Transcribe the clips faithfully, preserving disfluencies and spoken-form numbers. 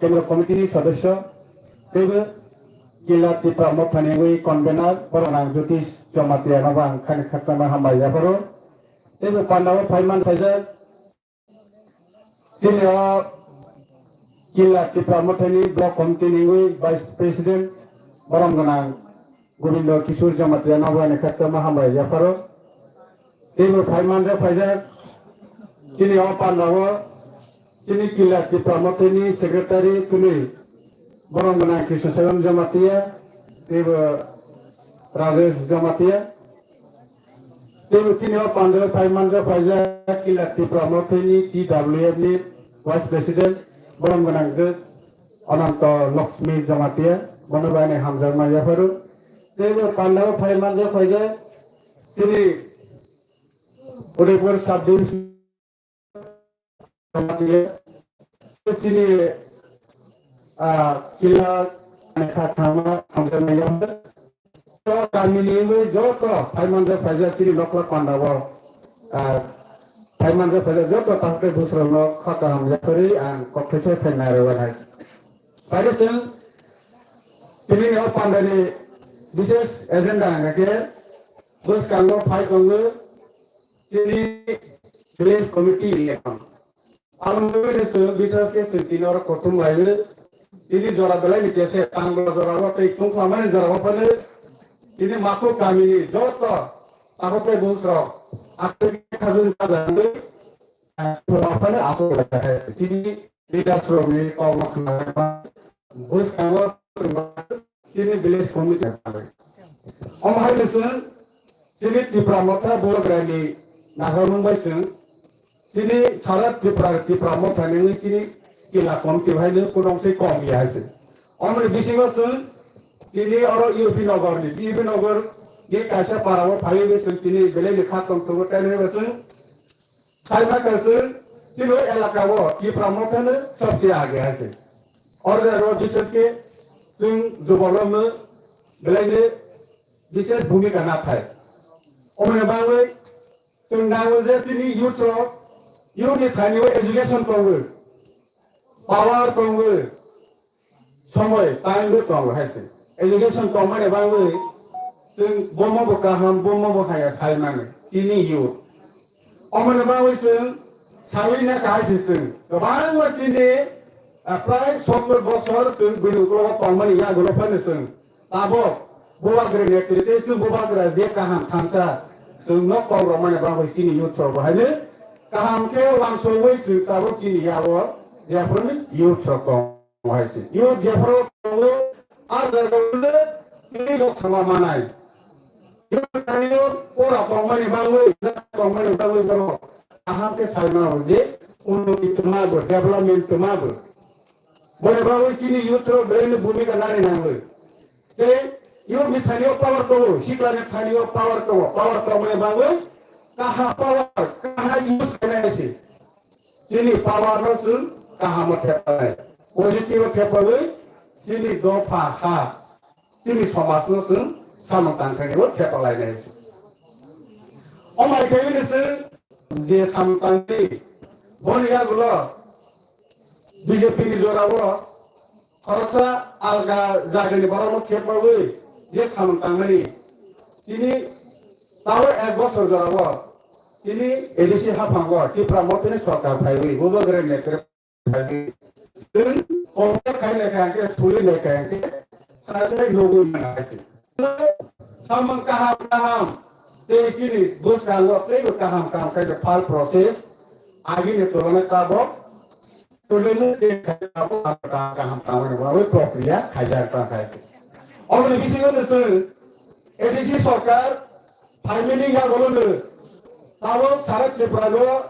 Kendra Committee ni Sodosyo, teibo Killa Tipra Mothani wi Convener, borok nang Jyotish Jamatia no bo ang khani khakchangma hambai yapharo. Teibo pandao phaiman phaijak, chini o Killa Tipra Mothani Block Committee ni wi Vice President, borom gwnang Gobindo Kishore Jamatia no bo ani khakchangma hambai yapharo. Teibo phaimanjak phaijak chini o pandao chini Killa Tipra Mothani Secretary kwnwi borom gwnang Krishna Sayon Jamatia, teibo Rajesh Jamatia. Teibo chini o pandao phaimanjak phaijak Killa Tipra Mothani T W F ni Vice President borom gwnang je Ananto Lakshmi Jamatia, bono bai ani hamjakma yapharo. Teibo pandao phaimanjak phaijak chini Udaipur Sub Division Jamatia, chini, ah, Killa Nepha thangma hamjakma yapharo. Joto kamini wngwi joto phaimanjak phaijak chini nokla pandao, ah, phaimanjak phaijak joto takhuk tei bwswrwngno kha kaham yaphari ang kok thaisa phaina rwbainai. Paide chwng tini o pandani bishes agenda hwnkhe bwskango phai tongo chini village committee election. Aboni bagwi chwng bisas khe chwng tini oro kuthum laiwi tini jora belai ni kese tangbo jora o tei tungklamani jora o phano tini Makhuk kamini joto takhuk tei bwswrwng akhai khajun sajagwi, eh, phano aswk lai kha. Tini leaders rokni kokno khna bwskango chini village committee. Omo hai no chwng chini Tipra Motha Bubagrani naharmung bai chwng chini sara Tripura, Tipra Motha ni wngwi chini Killa committee bai no kuno se kom ya hai se. Omoni bisingo chwng chini oro U P Nogor ni, U P Nogor ni kaisa para o phaiwi chwng chini belai ni kha tong tongo, tei no chwng Saima kaiswk chini elaka o Tipra Motha no sobse age hai se. Oro jaga o bishes khe chwng juborok no belai no bishes bhumika nathai. Omoni bagwi chwng nango je chini youth rok, youth ni thani o education tongo, power tongo, somoi time bo tongo hai se. Education tongmani bagwi chwng bomo bo kaham, bomo bo haya saimani chini youth. Omoni bagwi chwng sawi na kahai se chwng. Kwbangma chini, ah, prai sottor bosor chwng bini ukologo tongmani yagulo phano chwng tabok Bubagra netrite chwng Bubagra je kaham thansa chwng no kok rwmani bagwi chini youth rok bo haino kaham khe uansugwi chwng tabok chini yago jephru youth rok tong. Hai se. Yo jephru tongo, a jaga o le tini rok sama manai. Yo tani o pora tongmani bagwi, tongmani bagwi borok kaham khe sai mano je, unnoti tongma bo, development tongma bo. Boni bagwi chini youth rok belai no bhumika nani nangwi. Tei youth ni thani o power tongo, sikla ni thani o power tongo, power tongmani bagwi kaha power, kaha use khainai se. Chini power no chwng kaham o thepalai, positive o thepalwi chini dopha ha, chini somaj no chwng samung tangthani o thepalai nai se. O mai khe bini chwng je samung tangdi, boni yagulo B J P ni jora o khoroksa alga jagani borok no thepalwi je samung tangmani chini tabo ek bosor jora o chini A D C haphango Tipra Mothani sorkar phaiwi Bubagra netrite phaiwi chwng komor khai nai kha hwnkhe suri nai kha hwnkhe sajaknai nugwi mano hai se. Samung kaham kaham tei chini bwskango teibo kaham kaham khe file process agini tulonai tabok Tuli kaham tangmani bagwi prokriya khaijak tang khai se. Oboni bisingo no chwng A D C sorkar phaimani yagulo no tabok sara Tripura o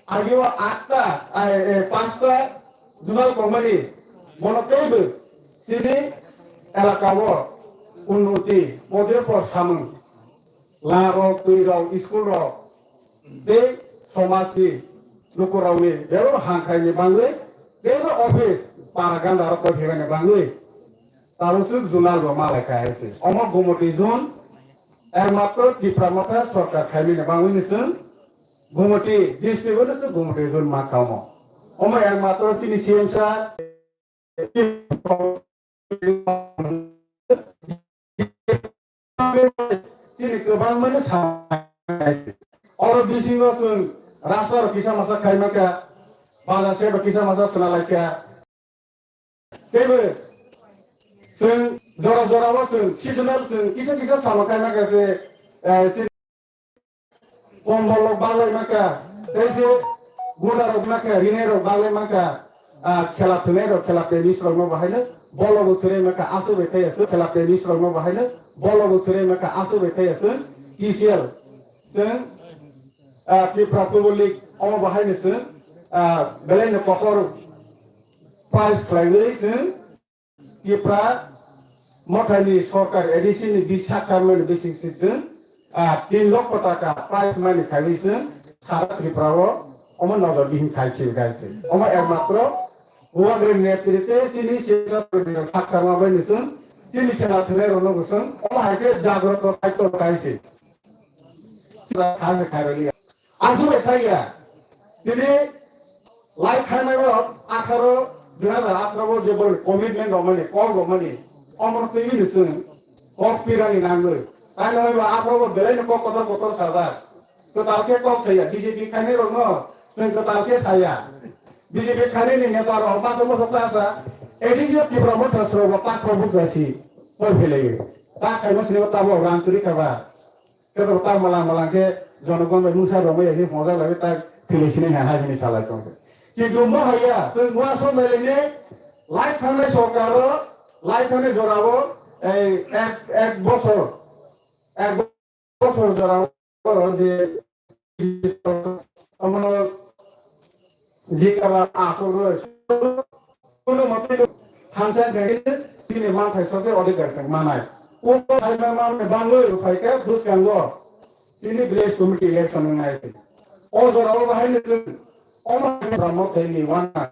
agio atta, ai, e, panchta zonal tongmani bono teibo chini elaka o unnoti, podre por samung, la rok, twi rok, school rok, tei somajni lukurokni bebak hamkhaini bagwi, teibo office para ganda rok kok himani bagwi, tabuk swk zonal bo malai kha hai se. Omo Gumoti zone ekmatro Tipra Motha sorkar khaimani bagwi ni chwng Gumoti district o no chwng Gumoti zone ma kha omo. Omo ekmatro chini C M sir, chini kwbangmani sa-, oro bisingo chwng rasta rok kisa masa khai mankha, bazar side rok kisa masa swnalaikha. Teibo chwng jora jora o chwng seasonal chwng kisa kisa samung khai mankha se, eh, chini kombol rok baglai mankha, tei se guda rok mankha, rinai rok baglai mankha, ah, khela thwnai rok, khela tennis rok no bahaino bolo bo thwnai mankha, aswk bai thai aswk khela tennis rok no bahaino bolo bo thwnai mankha, aswk bai thai aswk T C L chwng, ah, Tripura Football League omo bahaino chwng, ah, belai no kotor prize khlaiwi chwng Tipra Mothani Sorkar A D C ni bisakha mani bising sijwng, ah, tin lokho taka prize mani khaiwi chwng sara Tripura o omo nojor bihing khai chil gaisi. Omo ekmatro Bubagra netritwe chini sejak sakha ma bai ni chwng chini khela thwnai rok no bo chwng omo hai khe jagroto khai to gaisi. Aswk bai thaiya. Tini lai khanai rok atharo, dui hazar atharo bo je bor commitment romani, kok romani, omor twi ni chwng kok pirani nangwi. Tani hoi ba atharo bo belai ni kok kotor kotor sajak. Kwtal khe kok saya, B J P khainai rok no chwng kwtal khe saya. B J P khainai ni neta rok masa masa ta sa, A D C Tipra Motha sro bo tak kok buk jasi. Koi philai. Tak khaima sini bo tabo rang turi kha ba. Kebo ta mala mala khe jonogon bai mungsa romwi ya khe hojak lagwi ta thili sini ha ha hini salai tong khe. Kintu mo haya, twi mo aswk mai lini lai thangnai sorkar o, lai thangnai jora o, ei ek, ek bosor, ek bosor jora o je, omono jikaba aswk rw, kono mote thansa khe chini manthai sokhe odhikar se manai. O saima manai bangwi phaikha bwskango chini village committee election wngnai. O jorao bahaino chwng omo Brahma thai ni wana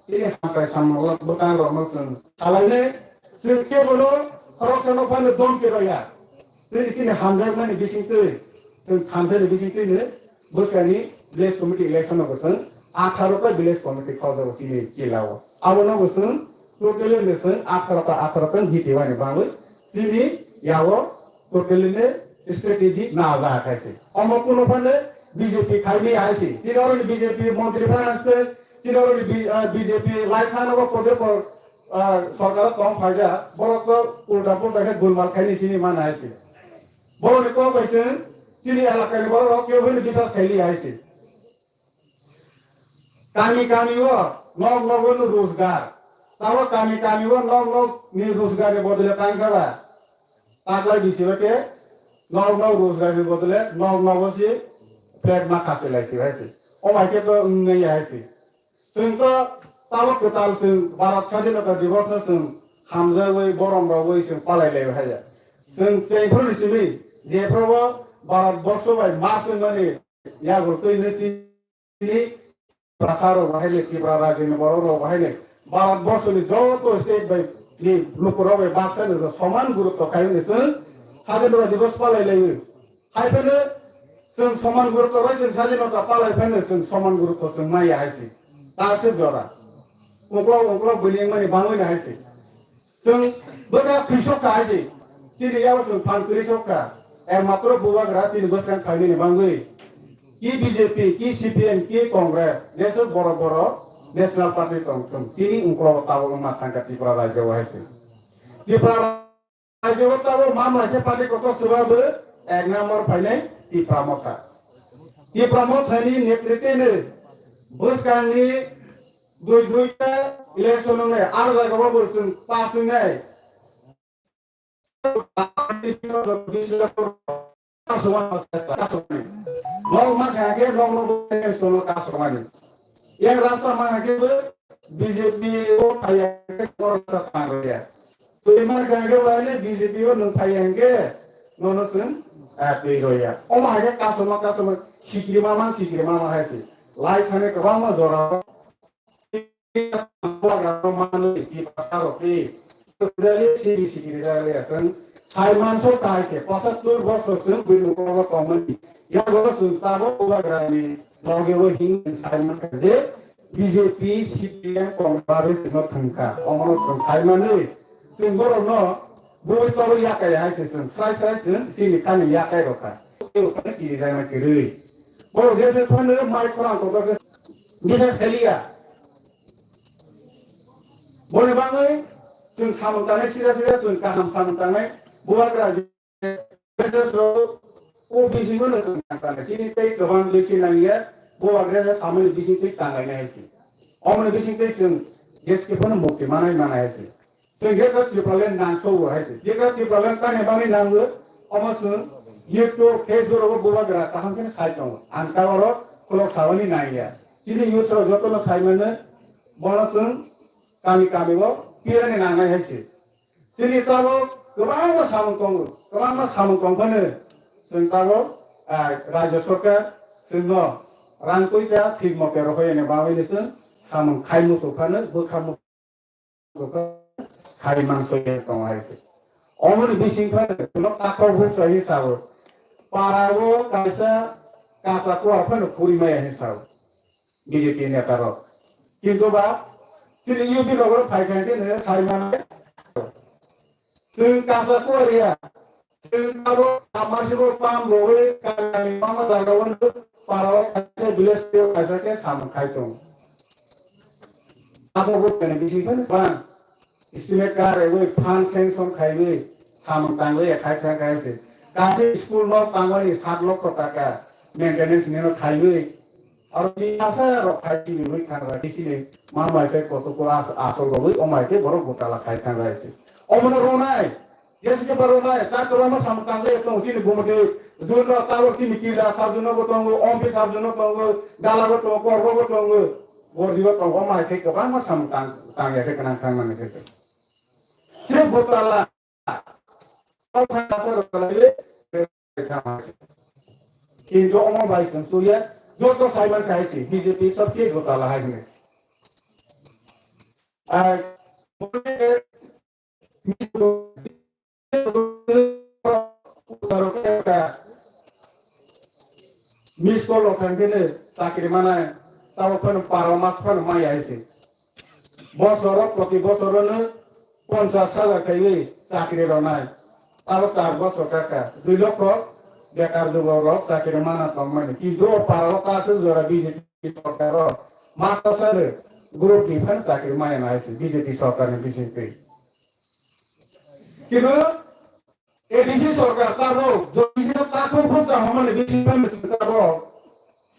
chini hamkrai samung bwkang rokno chwng salainai. Chwng kebono khoroksano phano domki rwya. Chini chini hamjakmani bisingtwi, chwng thansa ni bisingtwi no bwskangni village committee election no bo chwng atharo ta village committee khorokjagwi chini jila o. Abono bo chwng totally no chwng atharo ta atharo ta jiti wani bangwi chini yago totally no strategy na ja khaisi. Omo kuno phano B J P khaimi aisi. Chini oro ni B J P montri phano se, chini oro ni B-, ah, B J P lai phano bo kode ko, ah, sorkar tong phaija, borok to ulta pulta khe gulmal khaini sini mana aisi. Borok ni kok bai se chini elaka ni borok rok kebo hini bisas khaili aisi. Kami kami o nok nogo no rojgar. Tamo kami kami o nok nok ni rojgar ni bodole tang kha ba. Taklai bisi o khe nok nok rojgar ni bodole nok nok o si flat ma khasi lai si hai si. O bai khe to wng nai hai si. Chwng to tamo kwtal chwng Bharat Sadhinota Divos no chwng hamjagwi borom rogwi chwng palai lai hai ya. Chwng chengphuru ni simi jephuru bo Bharat Borsho bai ma chwng mani yago twi nwi si Chini Tripura rok bahai le, Tripura rajyo ni borok rok bahai le, Bharat borsho ni joto state bai ni lukurok bai baksa ni soman gurutto khai ni chwng Sadhinota Divos palai lai. Hai phano chwng soman gurutto bai chwng Sadhinota palai phano chwng soman gurutto chwng maya hai si. Ta se jora. Uklok uklok buini wngmani bangwi na hai si. Chwng bwkha thwisok kha hai se. Chini yago chwng phan kwrwi sok kha. Ekmatro bubagra chini bwskang khaimani bangwi. Ki B J P, ki C P M, ki Congress, jeswk borok borok National Party tong thung. Chini ungkro tabuk wngma thangkha Tripura rajyo o hai se. Tripura rajyo o tabuk mamlaisa party kotor swbabo ek number phainai Tipra Motha. Tipra Mothani netritwino bwskangni dui duita election wngnai, aro jaga bo bo chwng pass wngnai. Nok ma kha khe nok no bo election no kasomani. Yang rasta ma kha khe bo B J P o phai ya khe rasta tang ya. Twi ma kha khe bo B J P o nwng phai ya khe nono chwng, ah, twi rw ya. Omo hai khe kasoma kasoma sikri ma man sikri ma ma hai se. Lai thani kwbangma jora Saimanso tai se pochattor bosor chwng bini ukologo tongmani. Yago chwng tabok bubagrani loge o himwi saimankha je B J P, C P M, Congress no thwngkha. Omono chwng saimani, chwng borokno bui toro yakai hai se chwng, srai srai chwng chini kani yakai rokha. Tei okhorno kirijakna kwrwi. Borok jese phano mai khorang kotor khe bisas khaliya. Boni bagwi chwng samung tangnai sida sida chwng kaham samung tangnai bubagra Gracias rok, o bisingo no chwng tang tang chini tei kwbang bisi nangya, bo agre samani bising twi tangai nai hai se. Omoni bising twi chwng S K phano mukti manai manai hai se. Chwng Greater Tipraland nang sobo hai se. Greater Tipraland tani bani nango, omo chwng YouTube, Facebook rogo bubagra kaham khe sai tongo. Ang ta oro khulok sabani nangya. Chini youth rok jotono sai mano, bono chwng kami kami o pirani nangnai hai se. Chini tabuk kwbangma samung tongo, kwbangma samung tong phano chwng tabuk, ah, Rajya Sarkar chwngno rang puisa thik mote rohorya ni bagwi no chwng samung khai muchung phano, bwkha muchung phano khai mansoi tongo hai se. Omoni bising phano chwngno takhok bukcha hi sao, para o kaisa kacha kuar phano khuri maya hi sao. B J P neta rok. Kintu ba, chini U P rok phai phai khe nini sai mano. Chwng kacha kuaria, chwng abo submersible pump rogwi kami kami mama jaga o para o kaisa village o kaisa khe samung khai tongo. Abo bo kene bisi khe ba. Estimate ka rewi fund sanction khaiwi samung tangwi khai khai khai se. Kachi school no tangmani sat lokho taka maintenance ni no khaiwi. Aro ni asa rok khai chini wi thang ra chini ma mai se koto ko as-, asol rogwi o mai ke borok gotala khai thang ra se. Omono ronai, jesi ke ba ronai, ta kwbangma samung tangwi tong chini bumudi jun rok tabok chini kila sab jun bo tongo, ompi sab jun tongo, gala bo tongo, korbo bo tongo. Gordibo tongo, omo hai khe kwbangma samung tang, tang ya khe kwnang thang mani khe. Srip botala. Kintu omo bai chwng suya, joto saiman khai si, B J P sobse botala hai hwnwi. Ai, Miss call rok thang khe chakri manai, tabo phano paro mas phano maya hai se. Bosoro, proti bosoro no ponchas hajar khaiwi chakri ronai. Tabo char bosor kaka, dui lokho bekar jubo rok chakri mana tongmani. Kintu o paro kasu jora B J P sorkar o masa sare group ni phano chakri maya nai se B J P sorkar ni bising twi. Kintu A D C sorkar tabok, jodi se takhuk bukcha hwnmani bisi phano se tabok.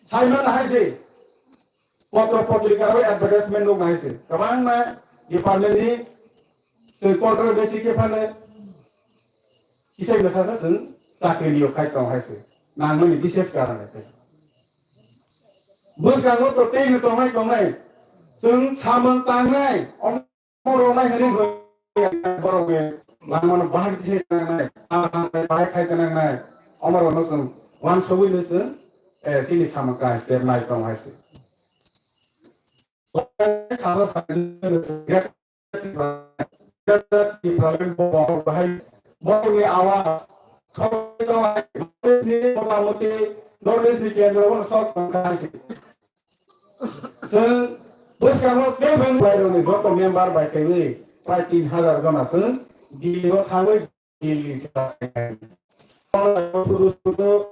Saimano hai se, potro potrika bai advertisement nukna hai se. Kwbangma department ni se control besi khe phano kisai bwsa se chwng chakri niyok khai tong hai se. Nangmani bises karon hai se. Bwskango to tei no tongnai tongnai. Chwng samung tangnai. Borok nai hwnwi hwnwi borok ni langmano bahai se tangnai, bahai khai tangnai, omorokno chwng uansugwi no chwng, eh, chini samung kaham step nai tong hai se. Salo salo Tipraland borok bahai borokni awaz, motamoti North East ni kendro bono sok tong khai se. Chwng bwskango tei bwng bairokni joto member bai kaiwi prai tin hajar jona chwng Delhi o thangwi Delhi se sudu sudu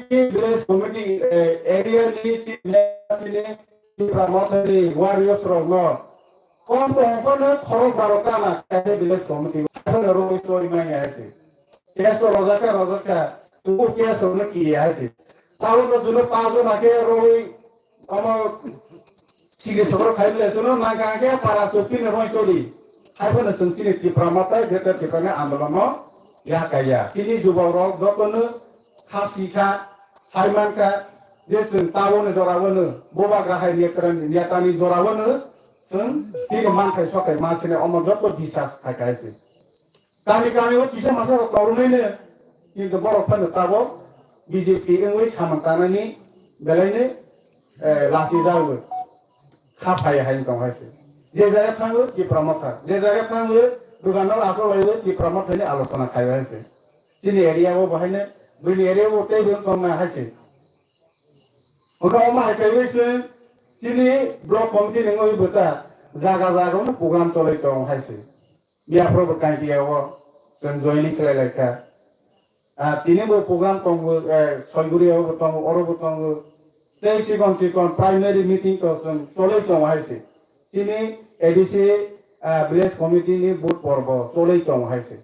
village committee, eh, area ni chief ni Tipra Motha ni warriors rokno kom to hokano khorok baro kana kaisa village committee rogwi chori manya ase. Keso rojak kha, rojak kha, tubu keso no kiye hai se. Tabo no juno pajo na khe roi, omo sigi sokro khai bile juno na kha khe para chokti no roi choli. Hai phano chwng chini Tipra Motha, Greater Tipra ni andolon no ya kaya. Chini jubok rok joto no kha si kha, sai man kha, je chwng tabo no jora o no, bobagra hai neta ni, neta ni jora o no, chwng chini manthai sokai ma sini omo joto bisas khai khai se. Kami kami o kisa masa rok torunai ne, kintu borok phano tabok B J P wngwi samung tangnani belai ni, eh, lachi jagwi kha phai hai tong hai se. Je jaga thango Tipra Motha, je jaga thango dugan no asol lai Tipra Motha ni alochona khai hai se. Chini area o bahai ne, bini area o tei bini tong na hai se. Oka omo hai kaiwi se chini block committee ni ngoi bwta jaga jaga no program cholai tong hai se. Biaphro bo Kaintiya o chwng joining khlai lai kha. Ah, tini bo program tongo, eh, Soiguri o bo tongo, oro bo tongo. Tei chikon chikon primary meeting to chwng cholai tongo hai se. Chini A D C, ah, village committee ni board porbo cholai tongo hai se.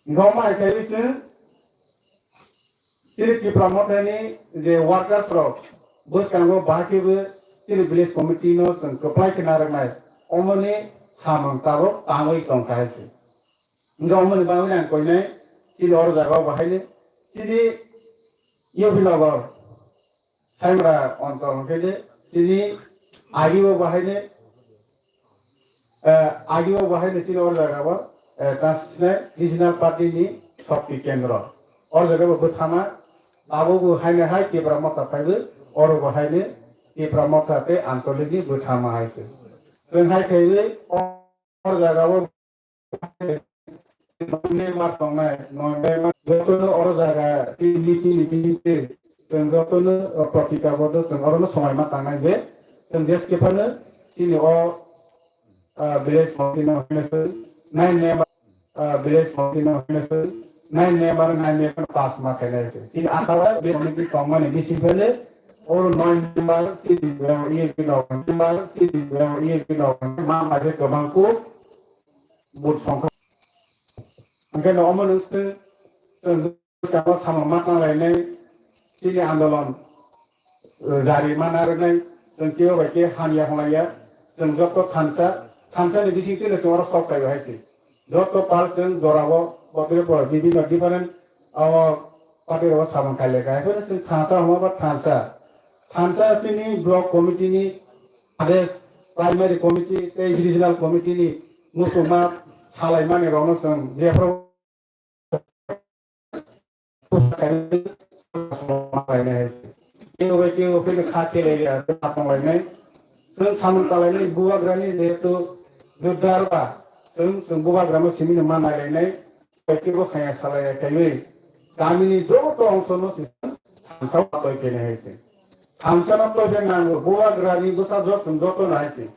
Goma hai kaiwi se Chini Tipra Mothani je workers rok bwskango bahai khe bo chini village committee no chwng kwplai khe narwknai, omoni samung tabuk tangwi tongkha hai se. Hwnkhe omoni bagwi ang koinai chini oro jaga o bahaino chini U P Nagar Saimra onchol hwnkhe chini agi o bahaino Eh, agi o bo haino chini oro jaga o, eh, transnational regional party ni shokti kendro. Oro jaga bo bwthama, abo bo haino hai Tipra Motha phaibo, oro bo haino Tipra Motha tei Ancholik ni bwthama hai se. Chwng hai khaiwi oro jaga o member tongnai, noi member jotono oro jaga tini tini tini tini chwng jotono, o, protikabodo chwng orono somai ma tangnai je chwng jeske phano chini o, ah, village committee no hwnwi se nine member, ah, village committee no hwnwi se nine member, nine member pass ma khainai se. Chini asala village committee tongmani bising phano oro noi member chini E M P no member chini E M P no ma ma je kwbang kuk vote songkha. Hwnkhe no omo nwng se chwng bwskango samung ma tang lainai, chini andolon, eh, jari ma narwknai, chwng kebo bai khe hamya hwnlaiya, chwng joto thansa, thansa ni bising twino chwng oro sok kaiyo hai se. Joto pal chwng jorao, bottle bo bibinno different, o, party rok samung kailaikha. Hai phano chwng thansa hwnma ba thansa. Thansa chini block committee ni ades, primary committee tei regional committee ni muchungma salaimani rokno chwng jephru Kebo bai kebo phai kha khe lai ya, kha tong lai nai. Chwng samung kalainai bubagrani jehetu judar ba, chwng, chwng bubagrano simi no ma nai lai nai. Bai kebo khaya salai ya kaiwi. Kamini joto ongsono si thansa o toi kene hai se. Thansa no toi khe nango, bubagrani bwsa jot chwng joto nai se.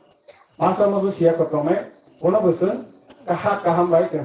Masa no siya kotongnai, bono bo chwng kaham kaham bai chwng